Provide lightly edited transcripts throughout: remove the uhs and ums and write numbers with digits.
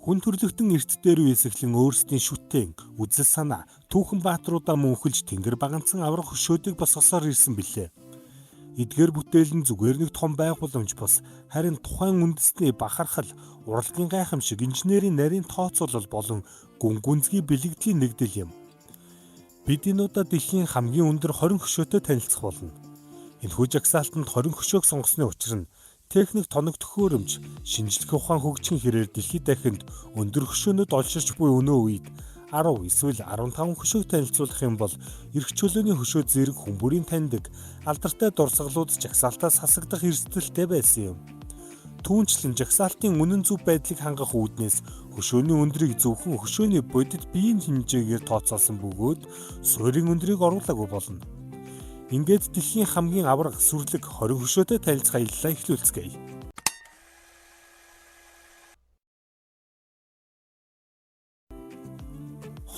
Хүн төрлөختөн эрт дээр үесэхлэн өөрсдийн шүтэн, үзэл санаа, түүхэн бааtruудаа мөнхөлж тэнгэр баганцсан аврах хөшөөдийг босгосоор ирсэн билээ. Эдгээр бүтээл нь зүгээр нэг том байгууламж бус, харин тухайн үндэстний бахархал, урлагийн гайхамшиг, инженерийн нарийн тооцоолол болон гүн гүнзгий бэлэгдлийн нэгдэл юм. Бид энэ удаа дэлхийн хамгийн өндөр 20 хөшөөтэй танилцах болно. Энэхүү жагсаалтанд 20 хөшөөг сонгосны учир нь техник тоног төхөөрөмж, шинжлэх ухаан хөгжихийн хэрээр дэлхийд дахинд өндөр хөшөөнүүд олширч буй өнөө үед 10 эсвэл 15 хөшөөг танилцуулах юм бол эрх чөлөөний хөшөө зэрэг хүмүүрийн таньдаг алдартай дурсгалууд жагсаалтаас хасагдах эрсдэлтэй байсан юм. Түүнчлэн жагсаалтын үнэн зөв байдлыг хангах үүднээс хөшөөний өндрийг зөвхөн хөшөөний бодит биеийн хэмжээгээр тооцоолсон бөгөөд суурийн өндрийг оруулаагүй болно. Ингээд дэлхийн хамгийн аварга сүрлэг 20 хөшөөтэй танилцах аяллаа эхлүүлцгээе.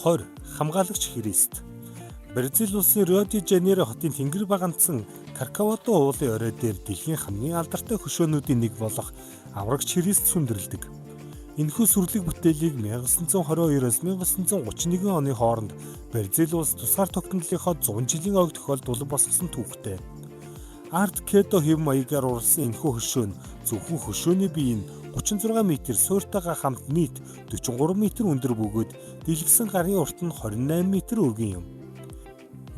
20. Хамгаалагч Христ. Бразил улсын Рио де Жанейро хотын тэнгэр баганцсан Каркавадо уулын орой дээр дэлхийн хамгийн алдартай хөшөөнүүдийн нэг болох аврагч Христ сүндэрлэдэг. Энэхүү сүрлэг бүтээлийг 1922-оос 1931 оны хооронд Бразил улс тусгаар тогтнолынхоо 100 жилийн ойг тохиолдолд улам босгосон түүхтэй. Арт Кедо хэв маягаар уралсан энэхүү хөшөө нь зөвхөн хөшөөний бие нь 36 метр суурьтайгаа хамт нийт 43 метр өндөр бөгөөд дэлгэсэн гарын урт нь 28 метр өргөн юм.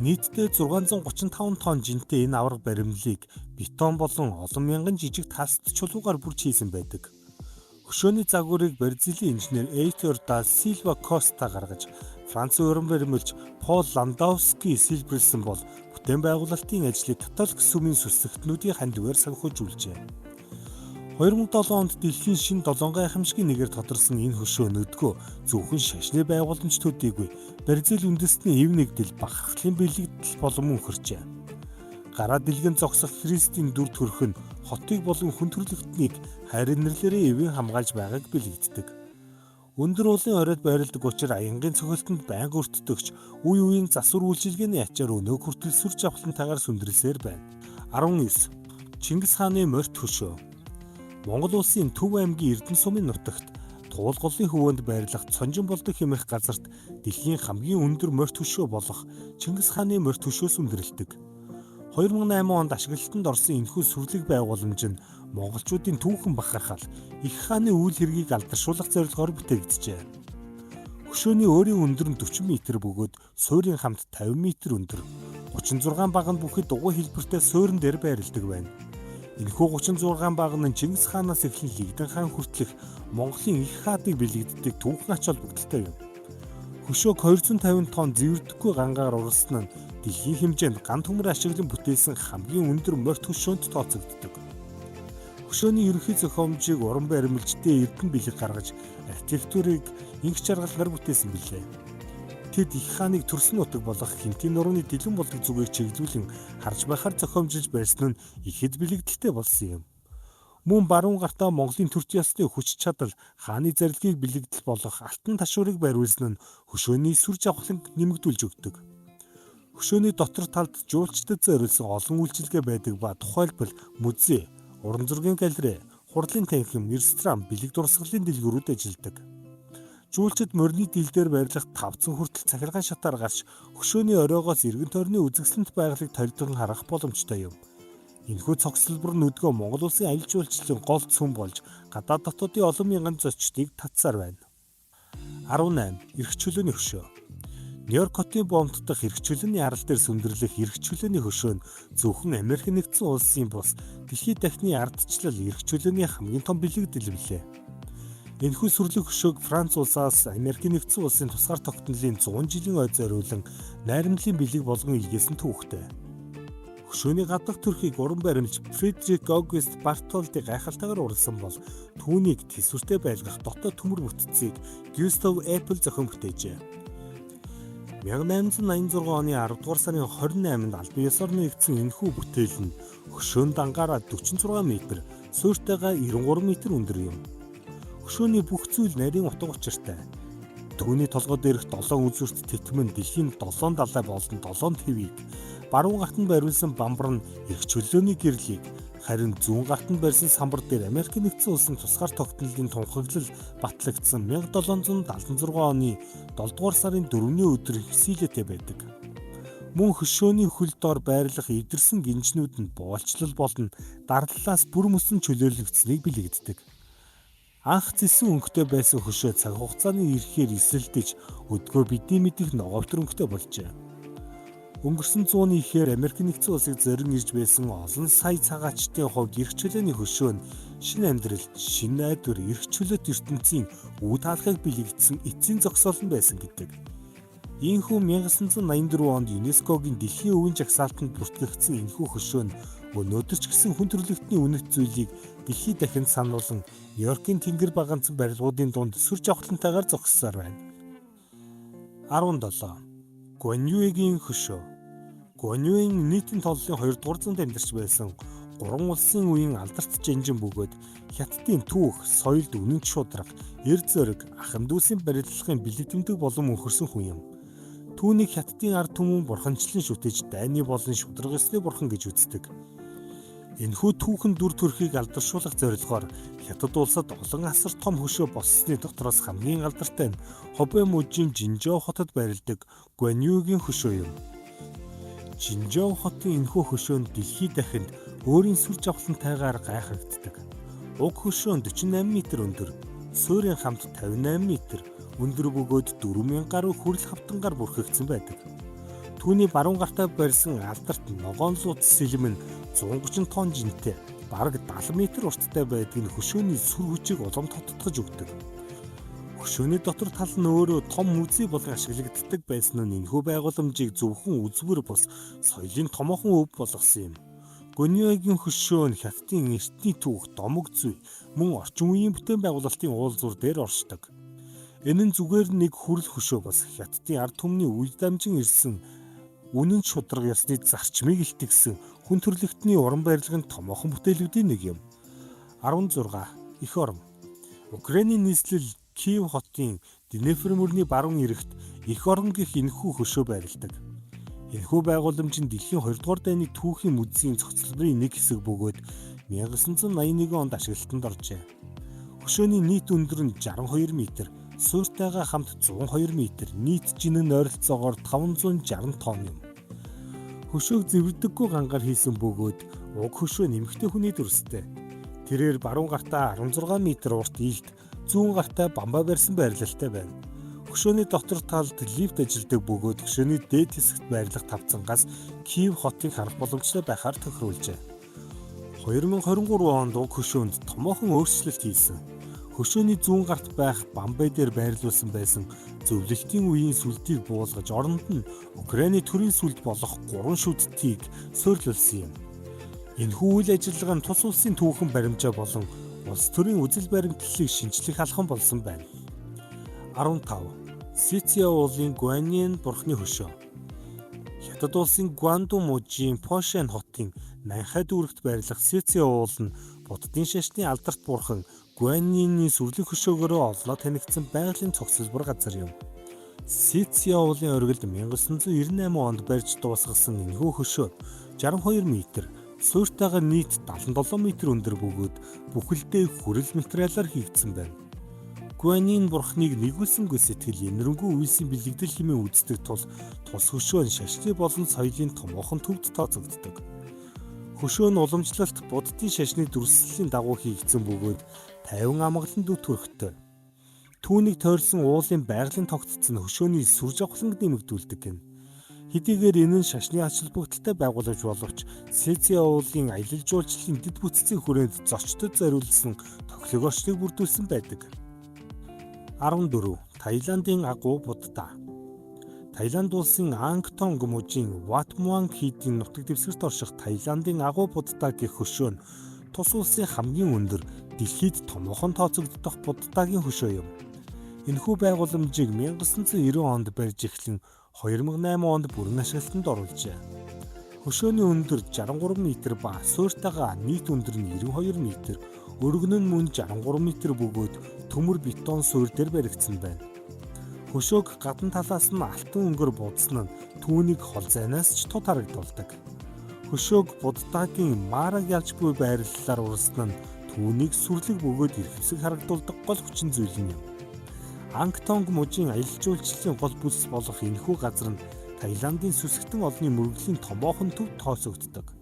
Нийтдээ 635 тонн жинтэй энэ аварга баримлалыг бетон болон олон мянган жижиг талст чулуугаар бүрч хийсэн байдаг. Хөшөөний загварыг Бразилийн инженер Эйтор да Силва Коста гаргаж, Францын уран баримлч Пол Ландовски сэлбэрлсэн бол бүтээн байгуулалтын ажлыг католик сүмийн сүсэгтнүүдийн хандиваар санхүүжүүлжээ. 2007 онд дэлхийн шинэ долоон гайхамшигын нэгээр тодорсон энэ хөшөө нөдгөө зөвхөн шашны байгууламж төдийгүй Бразил үндэстний эв нэгдэл бахархлын бэлэгдэл болон мөнхөрчээ. Гараа дэлгэн зогсох Христийн дүр төрх нь хотыг болон хүн төрлөختнийг хайр инэрлээрээ эвэн хамгаалж байгааг бэлэгддэг. Өндөр уулын оройд байрладаг учир аянгийн цохилтонд байнга өртдөгч үе үеийн засвар үйлчилгээний ачаар өнөөг хүртэл сүр жавхлантайгаар сүндэрлсээр байна. 19. Чингис хааны морьт хөшөө. Монгол улсын Төв аймгийн Эрдэнэ сумын нутагт Туул голын хөвөөнд байрлах Цонжин болдог хэмээх газарт дэлхийн хамгийн өндөр морьт хөшөө болох Чингис хааны морьт хөшөө сүндэрлэдэг. 2008 онд ашиглалтанд орсон энэхүү сүрлэг байгууламж нь монголчуудын түүхэн бахархал, их хааны үйл хэргийг алдаршуулах зорилгоор бүтээгджээ. Хөшөөний өөрийн өндөр нь 40 метр бөгөөд суурийн хамт 50 метр өндөр. 36 баг нь бүхий дугуй хэлбэртэй суурин дээр байрладаг байна. Энэхүү 36 баг нь Чингис хаанаас эхлэн Лэгдэн хаан хүртэлх Монголын их хаадыг бэлэгддэг түүхэн ач холбогдолтой юм. Хөшөөг 250 тонн зэвэрдэхгүй гангаар уралсан нь дэлхийн хэмжээнд ган төмөр ашиглан бүтээсэн хамгийн өндөр морьт хөшөөнд тооцогддог. Хөшөөний ерөнхий зохиомжийг уран баримлжтэй Эрдэнэ бэлэг гаргаж архитектурыг инх жаргал нар бүтээсэн билээ. Тэд их хааныг төрсөн нутаг болох Хинтийн нурууны дэлгэн болдог зүгийг чиглүүлэн харж байхаар зохиомжилж барьсан нь ихэд бэлэгдэлтэй болсон юм. Мөн баруун гартаа Монголын төрч ясны хүч чадал хааны зарилгийг бэлэгдэл болох алтан ташуурыг бариулсан нь хөшөөний сүр жавхланг нэмэгдүүлж өгдөг. Хөшөөний дотор талд жуулчдад зориулсан олон үйлчилгээ байдаг ба тухайлбал музей, уран зургийн галерей, хурлын танхим, ресторан, бэлэг дурсгалын дэлгүүрүүд ажилладаг. Жуулчид морины дил дээр байрлах 500 хүртэл цахилгаан шатаар гарч хөшөөний оройгоос эргэн тойрны үзэсгэлэнт байгалыг толидгон харах боломжтой юм. Энэхүү цогцлбор нь өдгөө Монгол улсын аялал жуулчлалын гол цөм болж гадаад дотоодын олон мянган зочдыг татсаар байна. 18. Эрх чөлөөний хөшөө. Нью-Йорк хотын бомб дахь эрх чөлөөний арал дээр сүндэрлэх эрх чөлөөний хөшөө нь зөвхөн Америк нэгдсэн улсын бус дэлхийд дахны ардчлал эрх чөлөөний хамгийн том бэлэгдэл билээ. Энэхүү сүрлэг хөшөөг Франц улсаас Америк нэгдсэн улсын тусгаар тогтнолын 100 жилийн ой зориулан найрамдлын бэлэг болгон илгээсэн түүхтэй. Хөшөөний гаднах төрхийг уран баримлч Фредерик Огюст Бартолди гайхалтайгаар уралсан бол түүнийг тэсвэртэй байлгах дотоод төмөр бүтцийг Гюстав Эйфел зохион бүтээжээ. 1886 оны 10 дугаар сарын 28-нд албан ёсоор нэгдсэн энэхүү бүтээл нь хөшөөн дангаараа 46 метр, суурьтайгаа 93 метр өндөр юм. Хөшөөний бүх зүйл нарийн утга учиртай. Түүний толгой дээрх 7 үзүүрт тэтмэн дэлхийн 7 далай болон 7 твийг, баруун гарт нь бариулсан бамбар нь эрх чөлөөний гэрлийг, Харин зүүн гарт нь барьсан самбар дээр Америк нэгдсэн улсын тусгаар тогтнолын тунхаглал батлагдсан 1776 оны 7 дугаар сарын 4-ний өдөр хэсийлээтэй байдаг. Мөн хөшөөний хөл дор байрлах эвдэрсэн гинжнүүд нь боолчлол болон дарлалаас бүр мөсөн чөлөөлөгдсөнийг бэлэгддэг. Анх зэсэн өнгөтэй байсан хөшөө цаг хугацааны ирэхээр эсэлдэж өдгөө бидний мэдих ногоовтор өнгөтэй болжээ. Өнгөрсөн зууны ихээр Америк нэгдсэн улсыг зорин ирж байсан олон сая цагаачдын хувьд эрх чөлөөний хөшөө нь шинэ амьдрал, шинэ найдвар, эрх чөлөөт ертөнцийн үе таалахыг бэлэгдсэн эцсийн зогсоол нь байсан гэдэг. Ийхүү 1984 онд ЮНЕСКО-гийн дэлхийн өвийн жагсаалтанд бүртгэгдсэн энэхүү хөшөө нь өнөөдөр ч гэсэн хүн төрөлхтний үнэт зүйлийг дэлхий дахинд сануулан Нью-Йоркийн тэнгэр баганцсан барилгуудын дунд сүр жавхлантайгаар зогссоор байна. 17. Гуаньюэгийн хөшөө. Гуаньюэн нийтийн толлын 2 дугаар зуунд амьдарч байсан гурван улсын үеийн алдарт жанжин бөгөөд Хятадын түүх, соёлд үнэн шударга, эр зөрөг, ахын дүүсийн барилгын бэлэг тэмдэг болон мөнхөрсөн хүн юм. Түүнийг Хятадын ард түмэн бурханчлан шүтэж дайны болон шударга ёсны бурхан гэж үздэг. Энэхүү түүхэн дүр төрхийг алдаршуулах зорилгоор Хятад улсад олон асар том хөшөө боссны дотроос хамгийн алдартай нь Хобэ мужийн Жинжоо хотод байрладаг Гуаньюгийн хөшөө юм. Жинжоо хотын энэхүү хөшөө нь дэлхий дахинд өөрийн сүр жавхлантайгаар гайхагддаг. Уг хөшөө нь 48 м өндөр, суурийн хамт 58 м өндөр бөгөөд 4000 гаруй хүрэл хавтангаар бүрхэгдсэн байдаг. Түүний баруун гартаа барьсан алдарт ногоон лууц сэлэм нь 130 тонн жинтэй, бараг 70 м урттай байдаг нь хөшөөний сүр хүчийг улам тодтогч өгдөг. Хөшөөний дотор тал нь өөрөө том музей болгон ашиглагддаг байсан нь энэхүү байгууламжийг зөвхөн үзбэр бус соёлын томоохон өв болгосон юм. Гөньёгийн хөшөө нь Хятадын эртний түүх, домог зүй, мөн орчин үеийн бүтээн байгуулалтын уулзвар дээр оршдог. Энэ нь зүгээр нэг хүрэл хөшөө бос Хятадын ард түмний үе дамжин ирсэн үнэн шударга ёсны зарчмыг илтгэсэн хүн төрөлхтний уран барилгын томоохон бүтээлүүдийн нэг юм. 16. Эх орон. Украины нийслэл Киев хотын Днепр мөрний баруун эрэгт Эх орон гэх энэхүү хөшөө байрладаг. Энэхүү байгууламж нь дэлхийн 2 дугаар дайны түүхийн музейн цогцлборын нэг хэсэг бөгөөд 1981 онд ашиглалтанд оржээ. Хөшөөний нийт өндөр нь 62 м, суурьтайгаа хамт 102 м, нийт жин нь ойролцоогоор 560 тонн юм. Хөшөөг зэвэрдэггүй гангаар хийсэн бөгөөд уг хөшөө нэмэгтэй хүний дүрстэй. Тэрээр баруун гартаа 16 м урт илт, зүүн гартаа бамбаа барьсан байрлалтай байна. Хөшөөний дотор талд лифт ажилладаг бөгөөд хөшөөний дээд хэсэгт байрлах тавцангаас Киев хотыг харах боломжтой байхаар тохируулжээ. 2023 онд уг хөшөөнд томоохон өөрчлөлт хийсэн. Хөшөөний зүүн гарт байх Бамбай дээр байрлуулсан байсан зөвлөлтийн үеийн сүлдийг буулгаж оронд нь Украины төрийн сүлд болох 3 шүдтийг суйрлуулсан юм. Энэхүү үйл ажиллагаа нь тус улсын түүхэн баримжаа болон улс төрийн үзэл баримтлалыг шинжлэх алхам болсон байна. 15. Сициа уулын Гуаньин бурхны хөшөө. Хятад улсын Гуанду мужийн Пошен хотын Нанхай дүүрэгт байрлах Сициа уул нь Буддын шашны алдарт бурхан Гуаньины сүрлэг хөшөөгөөрөө олноо танигдсан байгалийн цогцлбор газар юм. Сициа уулын оргилд 1998 онд барьж дуусгасан энэхүү хөшөө 62 м, суурьтайгаа нийт 77 м өндөр бөгөөд бүхэлдээ хүрэл материалаар хийгдсэн байна. Гуанин бурхныг нэгүүлсэнгүй сэтгэл энэрэнгүй үйлсийн бэлэгдэл хэмээн үздэг тул тус хөшөө нь шашны болон соёлын томоохон төвд тооцогддог. Хөшөө нь уламжлалт Буддын шашны дүрслэлийн дагуу хийгдсэн бөгөөд 50 амгалан дүр төрхтэй. Түүнийг тойрсон уулын байгалийн тогтцсон нь хөшөөний сүр жавхланг нэмэгдүүлдэг гэнэ. Хэдийгээр энэ нь шашны ач холбогдолтой байгууламж боловч Сэци уулын аялал жуулчлалын дэд бүтцийн хүрээнд зочдод зориулсан тохилог орчныг бүрдүүлсэн байдаг. 14. Таиландын агуу Будда. Таиланд улсын Ангтонг мужийн Ват Муанг хийдийн нутаг дэвсгэрт орших Таиландын агуу Будда гэх хөшөө нь тус улсын хамгийн өндөр дэлхийд томоохон тооцогддох Буддагийн хөшөө юм. Энэхүү байгууламжийг 1990 онд барьж эхлэн 2008 онд бүрэн ашиглалтанд оруулжээ. Хөшөөний өндөр 63 м ба суурьтайгаа нийт өндөр нь 92 м, өргөн нь мөн 63 м бөгөөд төмөр бетон суурь дээр баригдсан байна. Хөшөөг гадна талаас нь алтан өнгөөр будсан нь түүнийг хол зайнаас ч тод харагдуулдаг. Хөшөөг Буддагийн Мараг ялж буй байрлалаар уралсан нь түүнийг сүрлэг бөгөөд эрхэмсэг харагдуулдаг гол хүчин зүйл нь юм. Ангтонг мужийн аялал жуулчлалын гол бүс болох энэхүү газар нь Таиландын сүсэгтэн олны мөргөлийн томоохон төв тооцогддог.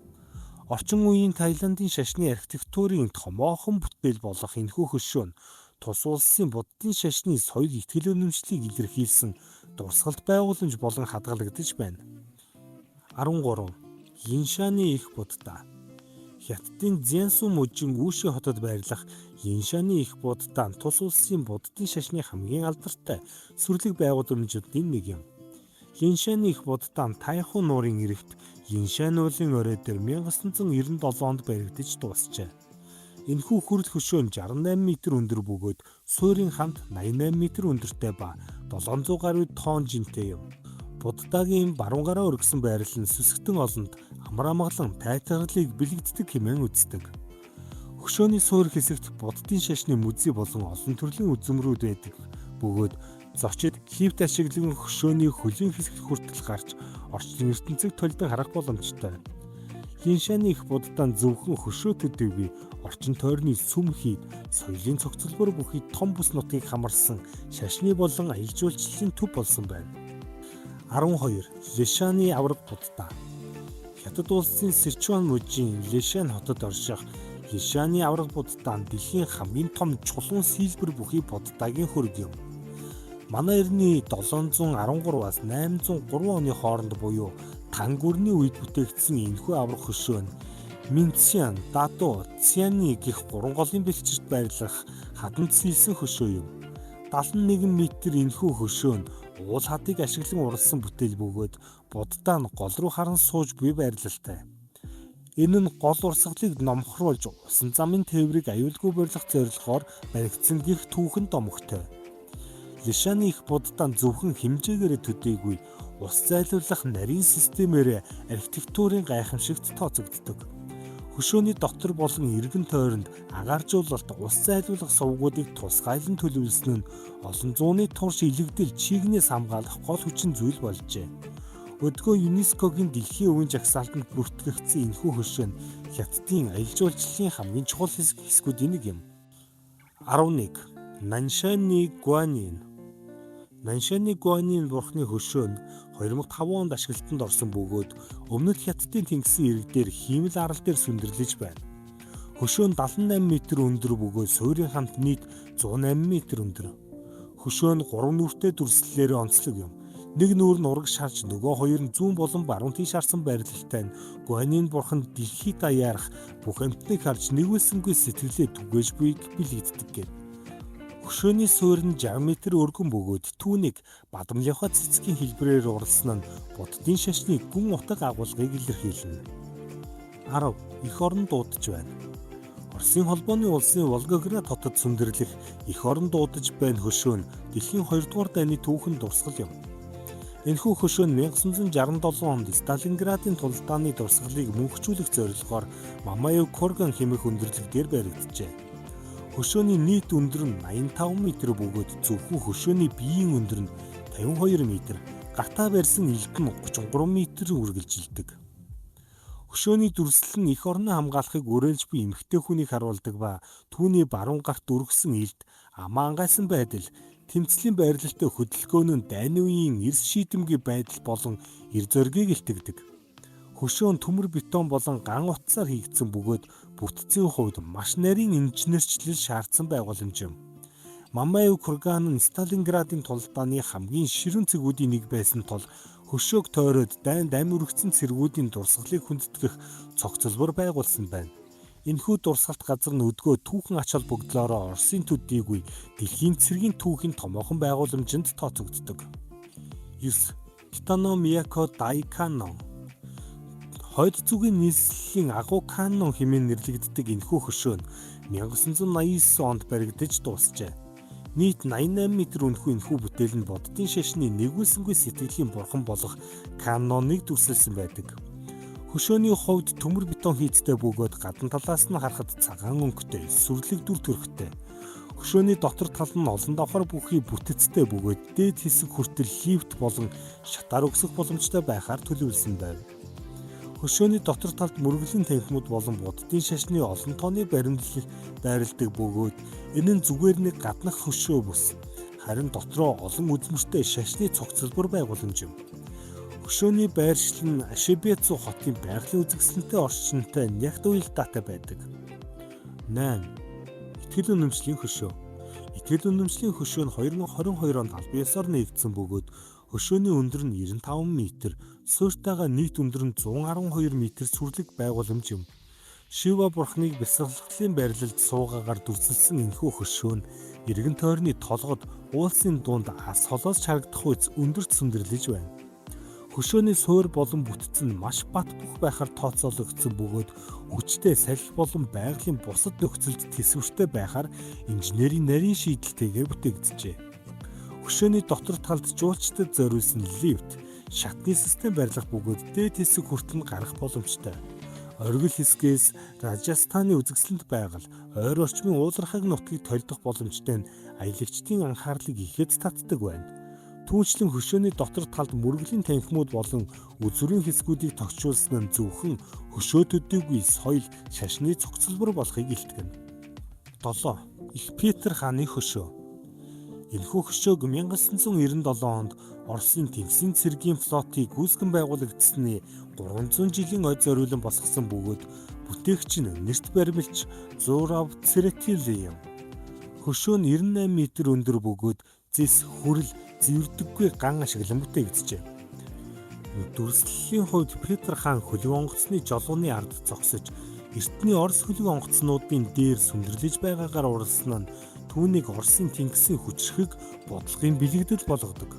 Орчин үеийн Таиландын шашны архитектурын томоохон бүтээл болох энэхүү хөшөө нь тус улсын буддын шашны соёл итгэл үнэмшлийг илэрхийлсэн дурсгалт байгууламж болон хадгалагдаж байна. 13. Линшаны их Будда. Хятадын Цзянсу мужийн Үши хотод байрлах Линшаны их Будда нь тус улсын буддын шашны хамгийн алдартай сүрлэг байгууламжуудын нэг юм. Линшаны их Будда нь Тайху нуурын эрэгт Линшан уулын орой дээр 1997 онд баригдаж дуусжээ. Энэхүү хүрэл хөшөө нь 68 метр өндөр бөгөөд суурийн хамт 88 метр өндөртэй ба 700 гаруй тонн жинтэй юм. Буддагийн баруун гараа өргөсөн байрлал нь сүсэгтэн олонд амар амгалан тайтгарлыг бэлэгддэг хэмээн үздэг. Хөшөөний суур хэсэгт буддын шашны музей болон олон төрлийн үзмэрүүд байдаг бөгөөд зочид лифт ашиглан хөшөөний хөлийн хэсэгт хүртэл гарч орчлон ертөнцийг толидон харах боломжтой. Линшаны их Буддаан зөвхөн хөшөө төдийгүй орчин тойрны сүм хийд соёлын цогцлбор бүхий том бүс нутгийг хамарсан шашны болон аялал жуулчлалын төв болсон байна. 12. Лишаны аварга Будда. Хятад улсын Сичуан мужийн Лишан хотод орших Лишаны аварга Будда нь дэлхийн хамгийн том чулуун сэлбэр бүхий Буддагийн хөрөг юм. Манай эртний 713-аас 803 оны хооронд буюу Тангүрний үед бүтээгдсэн энэхүү аварга хөшөө нь Минцян, Дадо, Цяны гэх гурван голын бэлчээрт байрлах хаданд сэлсэн хөшөө юм. 71 метр энэхүү хөшөө нь уул хадыг ашиглан уралсан бүтээл бөгөөд Буддаа нь гол руу харан сууж буй байрлалтай. Энэ нь гол урсгалыг номхруулж усан замын тээврийг аюулгүй барилах зорилгоор баригдсан гэх түүхэн домогтой. Лишаны их Буддаа нь зөвхөн хэмжээгээрээ төдийгүй ус зайлуулах нарийн системээр архитектурын гайхамшигт тооцогддог. Хөшөөний дотор болон эргэн тойронд агааржуулалт ус зайлуулах сувгуудыг тусгайлан төлөвлөсөн нь олон зууны турш илэгдэл чийгнээс хамгаалах гол хүчин зүйл болжээ. Өдгөө ЮНЕСКО-гийн дэлхийн өвийн жагсаалтанд бүртгэгдсэн энэхүү хөшөө нь Хятадын аялал жуулчлалын хамгийн чухал хэсгүүдийн нэг юм. 11. Наншаны Гуанин. Наншаны Гуанин бурхны хөшөө нь 2005 онд ашиглалтанд орсон бөгөөд өмнөд Хятадын тэнгисийн ирэг дээр хиймэл арал дээр сүндэрлэж байна. Хөшөө нь 78 метр өндөр бөгөөд суурийн хамт нийт 108 метр өндөр. Хөшөө нь 3 нүртэй дүрслэлээр онцлог юм. Нэг нүүр нь ураг шарж, нөгөө хоёр нь зүүн болон баруун тийш харсан байрлалтай нь Гуанин бурхан дэлхий даяарх бүх амьтныг харж нэгүүлсэнгүй сэтгэлээ түгээж буйг бэлэгддэг гэв. Хөшөөний суурь нь 60 метр өргөн бөгөөд түүнийг бадамлынхаа цэцгийн хэлбэрээр уралсан нь буддын шашны гүн утга агуулгыг илэрхийлнэ. 10. Эх орон дуудаж байна. Оросын холбооны улсын Волгоград хотод сүндэрлэх эх орон дуудаж байна хөшөө нь дэлхийн 2 дугаар дайны түүхэн дурсгал юм. Энэхүү хөшөө нь 1967 онд Сталинградын тулалдааны дурсгалыг мөнхжүүлэх зорилгоор Мамаев Курган хэмээх өндөрлөг дээр баригджээ. Хөшөөний нийт өндөр нь 85 метр бөгөөд зөвхөн хөшөөний биеийн өндөр нь 52 метр, гартаа барьсан илд нь 33 метр үргэлжилдэг. Хөшөөний дүрслэл нь эх орноо хамгаалахыг уриалж буй эмэгтэй хүнийг харуулдаг ба түүний баруун гарт өргөсөн илд амаа ангайсан байдал, тэмцлийн байрлалтай хөдөлгөөн нь дайны үеийн эрс шийдэмгий байдал болон эр зоригийг илтгэдэг. Хөшөө нь төмөр бетон болон ган утсаар хийгдсэн бөгөөд бүтцийн хувьд маш нарийн инженерчлэл шаардсан байгууламж юм. Мамаев Курган нь Сталинградын тулалдааны хамгийн ширүүн цэгүүдийн нэг байсан тул хөшөөг тойроод дайнд амь өргөцсөн цэргүүдийн дурсгалыг хүндэтгэх цогцлбор байгуулсан байна. Энэхүү дурсгалт газар нь өдгөө түүхэн ач холбогдлоороо Оросын төдийгүй дэлхийн цэргийн түүхийн томоохон байгууламжинд тооцогддог. 9. Китано Мияко Дайканон. Хойд зүгийн нийслэлийн агуу канон хэмээн нэрлэгддэг энэхүү хөшөө нь 1989 онд баригдаж дуусжээ. Нийт 88 метр өнөхүү энэхүү бүтээл нь буддын шашны нэгүүлсэнгүй сэтгэлийн бурхан болох каноныг дүрсэлсэн байдаг. Хөшөөний хувьд төмөр бетон хийцтэй бөгөөд гадна талаас нь харахад цагаан өнгөтэй, сүрлэг дүр төрхтэй. Хөшөөний дотор тал нь олон давхар бүхий бүтэцтэй бөгөөд дээд хэсэг хүртэл лифт болон шатаар өксөх боломжтой байхаар төлөвлөсөн байв. Хөшөөний дотор талд мөргөлийн танхимууд болон буддын шашны олон тооны баримтлал байрладаг бөгөөд энэ нь зүгээр нэг гаднах хөшөө бүс, харин дотроо олон үзмэртэй шашны цогцлбор байгууламж юм. Хөшөөний байршил нь Ашибэцу хотын байгалийн үзэсгэлэнтэй орчинтой нягт уялдаатай байдаг. 8. Итгэл үнэмшлийн хөшөө. Итгэл үнэмшлийн хөшөө нь 2022 онд албан ёсоор нээгдсэн бөгөөд хөшөөний өндөр нь 95 метр, суурьтайгаа нийт өндөр нь 112 метр сүрлэг байгууламж юм. Шива бурхныг бясалгалын байрлалд суугаагаар дүрсэлсэн энэхүү хөшөө нь эргэн тойрны толгод уулсын дунд ас холоос харагдах үз өндөрт сүндэрлэж байна. Хөшөөний суур болон бүтэц нь маш бат бөх байхаар тооцоологдсон бөгөөд хүчтэй салхи болон байгалийн бусад нөхцөлд тэсвэртэй байхаар инженерийн нарийн шийдэлтэйгээр бүтээгджээ. Хөшөөний дотор талд жуулчдад зориулсан лифт, шатны систем барилга бөгөөд дээд хэсэг хүртэл гарах боломжтой. Оргил хэсгээс Ражастаны үзэсгэлэнт байгаль, ойр орчмын уулархаг нутгийг толдох боломжтой нь аялагчдын анхаарлыг ихэд татдаг байна. Түүнчлэн хөшөөний дотор талд мөргөлийн танхимууд болон үзврийн хэсгүүдийг тогтчулсан нь зөвхөн хөшөө төдийгүй соёл, шашны цогцлбор болохыг илтгэнэ. 7. Их Петр хааны хөшөө. Энэхүү хөшөөг 1997 онд Оросын Тэнгисийн цэргийн флотыг үүсгэн байгуулагдсаны 300 жилийн ой зориулан босгосон бөгөөд бүтээгч нь нэрт баримлч Зураб Церетели юм. Хөшөө нь 98 метр өндөр бөгөөд зэс, хүрэл, зэвэрдэггүй ган ашиглан бүтээгджээ. Дүрслэлийн хувьд Петр хаан хөлөг онгоцны жолооны ард зогсож эртний Орос хөлөг онгоцнуудын дээр сүндэрлэж байгаагаар уралсан нь түүнийг Оросын тэнгисийн хүчирхэг бодлогын бэлэгдэл болгодог.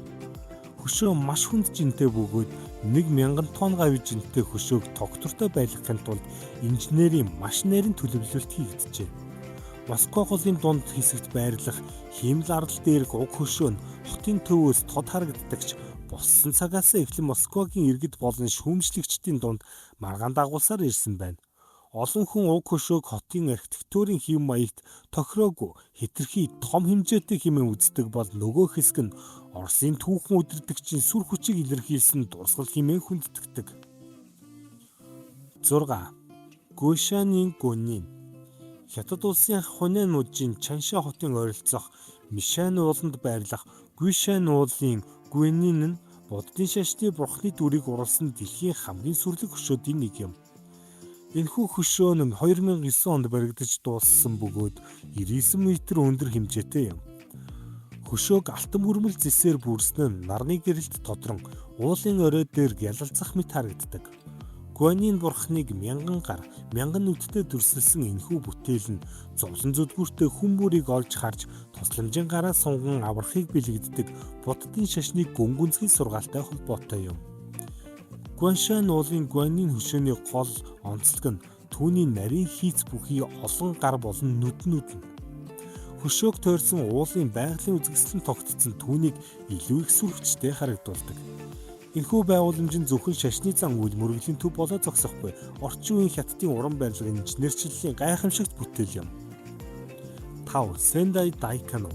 Хөшөө маш хүнд жинтэй бөгөөд 1000 тонн гавь жинтэй хөшөөг тогтвортой байлгахын тулд инженерийн маш нарийн төлөвлөлт хийгджээ. Москва голын дунд хэсэгт байрлах хиймэл ардал дээрх уг хөшөө нь хотын төвөөс тод харагддагч боссон цагаас эхлэн Москвагийн иргэд болон шүүмжлэгчдийн дунд маргаан дагуулсаар ирсэн байна. Олон хүн уг хөшөөг хотын архитектурын хэв маягт тохироогүй хэтэрхий том хэмжээтэй хэмээн үздэг бол нөгөө хэсэг нь Оросын түүхэн удирдагчийн сүр хүчийг илэрхийлсэн дурсгал хэмээн хүндэтгэдэг. 6. Гүшанийн Гүнин. Хятад улсын Хунань мужийн Чанша хотын ойролцоох Мишань ууланд байрлах Гүшань уулын Гүнин нь буддын шашны бурхны дүрийг уруулсан дэлхийн хамгийн сүрлэг хөшөөдийн нэг юм. Энэхүү хөшөө нь 2009 онд баригдаж дууссан бөгөөд 99 метр өндөр хэмжээтэй юм. Хөшөөг алтан бүрмэл зэсээр бүрсэн нь нарны гэрэлт тодрон уулын орой дээр гялалзах мэт харагддаг. Гуанин бурхныг мянган гар, мянган нүдтэй дүрсэлсэн энэхүү бүтээл нь зовлон зүдгүүртэй хүн бүрийг олж харж тусламжийн гараа сунган аврахыг бэлэгддэг буддын шашны гүн гүнзгий сургаалтай холбоотой юм. Гуаншан уулын Гуанин хөшөөний гол онцлог нь түүний нарийн хийц бүхий олон гар болон нүднүүд нь. Хөшөөг тойрсон уулын байгалийн үзэсгэлэн тогтцсон түүнийг илүү их сүр хүчтэй харагдуулдаг. Энэхүү байгууламж нь зөвхөн шашны зан үйл мөргөлийн төв болоо зогсохгүй орчин үеийн хятадын уран барилга инженерчлэлийн гайхамшигт бүтээл юм. 5. Сендай Дайканон.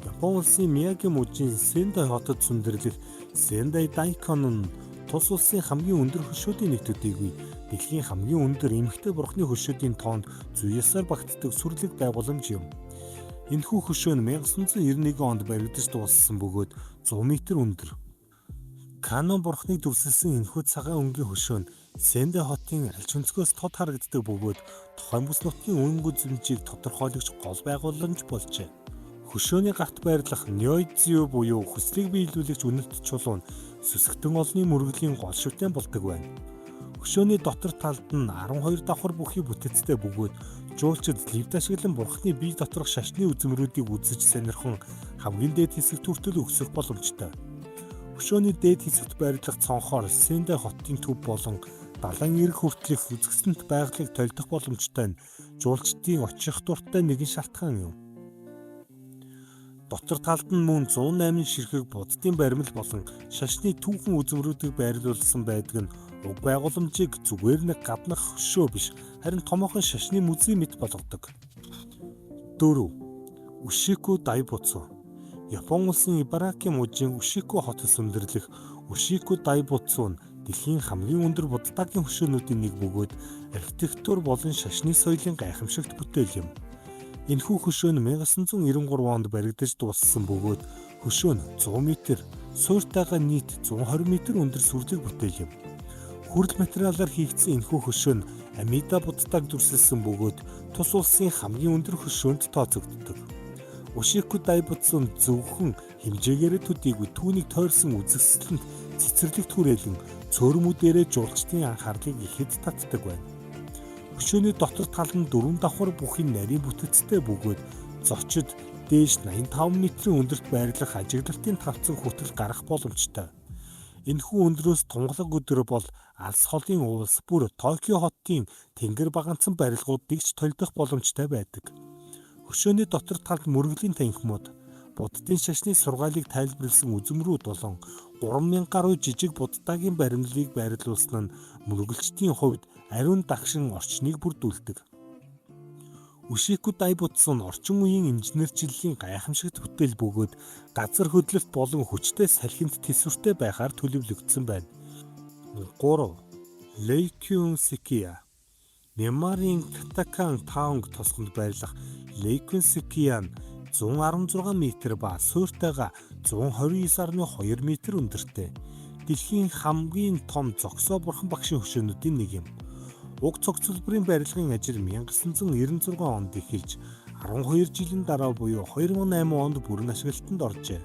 Япон улсын Мияги мужийн Сендай хотод сүндэрлэх Сендай Дайканон тус улсын хамгийн өндөр хөшөөдийн нэг төдийгүй дэлхийн хамгийн өндөр эмэгтэй бурхны хөшөөдийн тоонд зүй ёсоор багтдаг сүрлэг байгууламж юм. Энэхүү хөшөө нь 1991 онд баригдаж дууссан бөгөөд 100 метр өндөр. Канон бурхныг дүрсэлсэн энэхүү цагаан өнгийн хөшөө нь Сендай хотын альч өнцгөөс тод харагддаг бөгөөд тухайн бүс нутгийн үнэн үзэмжийг тодорхойлогч гол байгууламж болжээ. Хөшөөний гарт байрлах Нёйдзю буюу хүслийг биелүүлэгч үнэт чулуу нь сүсгтэн олны мөргөлийн гол шүтэн болдог байна. Хөшөөний дотор талд нь 12 давхар бүхий бүтэцтэй бөгөөд жуулчид лифт ашиглан бурхны бие доторх шашны үзмэрүүдийг үзэж сонирхон хамгийн дээд хэсэгт хүртэл өсөх боломжтой. Хөшөөний дээд хэсэгт байрлах цонхоор Сендай хотын төв болон далайн эрэг хүртэлх үзэсгэлэнт байгалыг толдох боломжтой нь жуулчдын очих дуртай нэгэн шалтгаан юм. Дотор талд нь мөн 108 ширхэг буддын баримл болон шашны түүхэн үзмэрүүдийг байрлуулсан байдаг нь уг байгууламжийг зүгээр нэг гаднах хөшөө биш харин томоохон шашны музей мэт болгодог. 4. Үшику Дайбуцу. Япон улсын Ибараки мужийн Үшику хотод сүндэрлэх Үшику Дайбуцу нь дэлхийн хамгийн өндөр буддагийн хөшөөнүүдийн нэг бөгөөд архитектур болон шашны соёлын гайхамшигт бүтээл юм. Энэхүү хөшөө нь 1993 онд баригдаж дууссан бөгөөд хөшөө нь 100 метр, суурьтайгаа нийт 120 метр өндөр сүрлэг бүтээл юм. Хүрэл материалаар хийгдсэн энэхүү хөшөө нь Амида буддаг дүрсэлсэн бөгөөд тус улсын хамгийн өндөр хөшөөнд тооцогддог. Ушику Дайбутсун зөвхөн хэмжээгээрээ төдийгүй түүнийг тойрсон үзэсгэлэнт цэцэрлэгт хүрээлэн цөөрмүүдээрээ жуулчдын анхаарлыг ихэд татдаг байна. Хөшөөний дотор тал нь дөрвөн давхар бүхий нарийн бүтэцтэй бөгөөд зочид дээш 85 метрийн өндөрт байрлах ажиглалтын тавцан хүртэл гарах боломжтой. Энэхүү өндрөөс тунгалаг өдөр бол алс холын уулс бүр Токио хотын тэнгэр баганцсан барилгуудыг ч толидох боломжтой байдаг. Хөшөөний дотор талд мөргөлийн танхимууд, буддын шашны сургаалыг тайлбарласан үзмэрүүд болон 3000 гаруй жижиг буддагийн баримлалыг байрлуулсан нь мөргөлчдийн хувьд ариун дагшин орчныг бүрдүүлдэг. Ушику Дайбутсун орчин үеийн инженерчлэлийн гайхамшигт бүтээл бөгөөд газар хөдлөлт болон хүчтэй салхинд тэсвэртэй байхаар төлөвлөгдсөн байна. 3. Лейкюн Сикия. Мянмарын Катакан Таунг тосгонд байрлах Лейкюн Сикия нь 116 метр ба суурьтайгаа 129.2 метр өндөртэй. Дэлхийн хамгийн том зогсоо бурхан багшийн хөшөөнүүдийн нэг юм. Уг цогцлборын барилгын ажил 1996 онд эхэлж 12 жилийн дараа буюу 2008 онд бүрэн ашиглалтанд оржээ.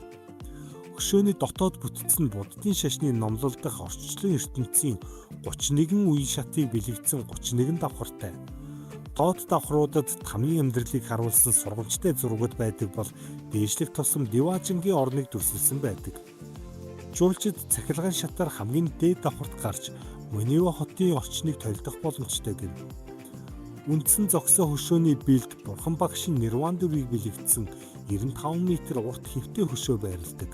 Хөшөөний дотоод бүтэц нь буддын шашны номлол дахь орчлон ертөнцийн 31 үе шатыг бэлэгдсэн 31 давхартай. Доод давхруудад тамийн амьдралыг харуулсан сургамжтай зургууд байдаг бол дээшлэх тусам Диваажингийн орныг дүрсэлсэн байдаг. Жуулчид цахилгаан шатаар хамгийн дээд давхарт гарч Монива хотын орчныг толидох боломжтой гэнэ. Үндсэн зогсоо хөшөөний бэлд Бурхан багшийн Нирван дүрийг бэлэгдсэн 95 метр урт хэвтэй хөшөө байрладаг.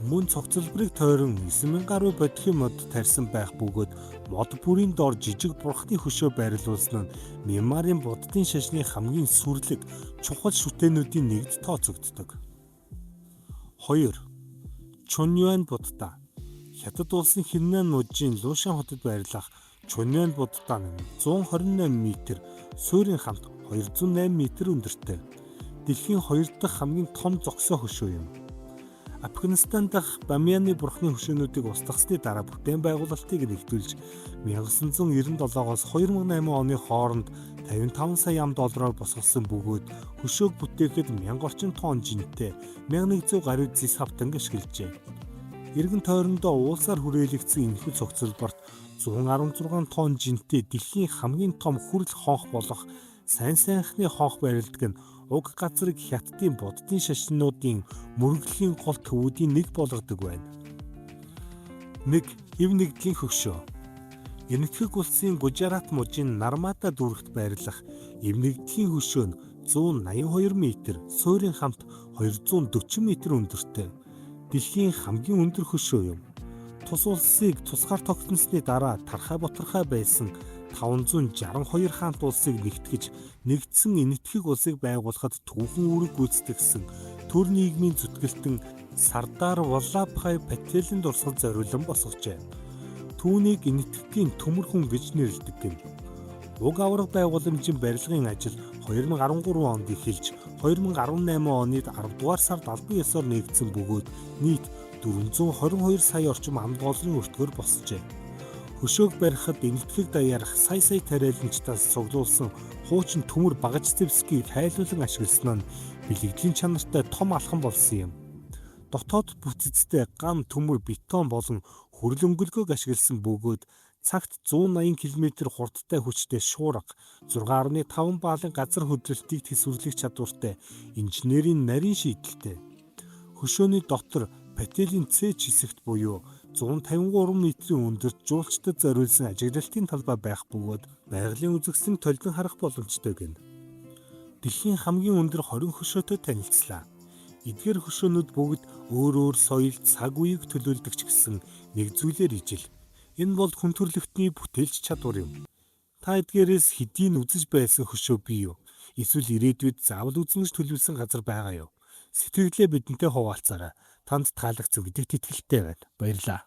Мөн цогцлборыг тойрон 9000 гаруй бодхи мод тарьсан байх бөгөөд мод бүрийн дор жижиг бурхны хөшөө байрлуулсан нь Мянмарын буддын шашны хамгийн сүрлэг чухал шүтээнүүдийн нэгд тооцогддог. 2. Чуньюань будда. Хятад улсын Хиннань мужийн Лушан хотод байрлах Чуньюань будда нь 128 метр, суурийн хамт 208 метр өндөртэй. Дэлхийн хоёр дахь хамгийн том зогсоо хөшөө юм. Афганистан дахь Бамианы бурхны хөшөөнүүдийг устгасны дараа бүтээн байгуулалтыг нэгтүүлж 1997-оос 2008 оны хооронд 55 сая ам доллараар босгосон бөгөөд хөшөөг бүтээхэд 1000 орчим тонн жинтэй 1100 гаруй зэс хавтанг ашиглажээ. Эргэн тойрондоо уулсаар хүрээлэгдсэн энэхүү цогцлборт 116 тонн жинтэй дэлхийн хамгийн том хүрэл хонх болох сайн сайхны хонх барилдаг нь уг газрыг Хятадын буддын шашнуудын мөргөлийн гол төвүүдийн нэг болгодог байна. 1. Эв нэгдлийн хөшөө. Энэтхэг улсын Гужарат мужийн Нармада дүүрэгт байрлах эв нэгдлийн хөшөө нь 182 метр, суурийн хамт 240 метр өндөртэй. Дэлхийн хамгийн өндөр хөшөө юм. Тус улсыг тусгаар тогтносны дараа тархай бутархай байсан 562 хаант улсыг нэгтгэж нэгдсэн Энэтхэг улсыг байгуулахад түүхэн үүрэг гүйцэтгэсэн төр нийгмийн зүтгэлтэн Сардар Валлабхай Пателийн дурсгал зориулан босгожээ. Түүнийг Энэтхэгийн төмөр хүн гэж нэрлэдэг гэнэ. Уг аварга байгууламжийн барилгын ажил 2013 онд эхэлж 2018 оны 10 дугаар сард албан ёсоор нээгдсэн бөгөөд нийт 422 сая орчим ам долларын өртгөөр босжээ. Хөшөөг барихад Энэтхэг даяарх сая сая тариаланчдаас цуглуулсан хуучин төмөр багаж зэвсгийг хайлуулан ашигласан нь бэлгэдлийн чанартай том алхам болсон юм. Дотоод бүтцтэй ган төмөр бетон болон хүрэл өнгөлгөөг ашигласан бөгөөд цагт 180 км хурдтай хүчтэй шуурга 6.5 баалын газар хөдлөлтийг тэсвэрлэх чадвартай инженерийн нарийн шийдэлтэй. Хөшөөний дотор Пателийн С хэсэгт буюу 153 метрийн өндөрт жуулчдад зориулсан ажиглалтын талбай байх бөгөөд байгалийн үзэсгэлэн толидон харах боломжтой гэнэ. Дэлхийн хамгийн өндөр 20 хөшөөтэй танилцлаа. Эдгээр хөшөөнүүд бүгд өөр өөр соёл, цаг үеийг төлөөлдөг ч гэсэн нэг зүйлээр ижил. Энэ бол хүн төрөлхтний бүтээлч чадвар юм. Та эдгээрээс хэдийн үзэж байсан хөшөө бий юу? Эсвэл ирээдүйд заавал үзнэ гэж төлөвлөсөн газар байгаа юу? Сэтгэлдээ бидэнтэй хуваалцаарай. Танд таалагдсан гэдэгт итгэлтэй байна. Баярлалаа.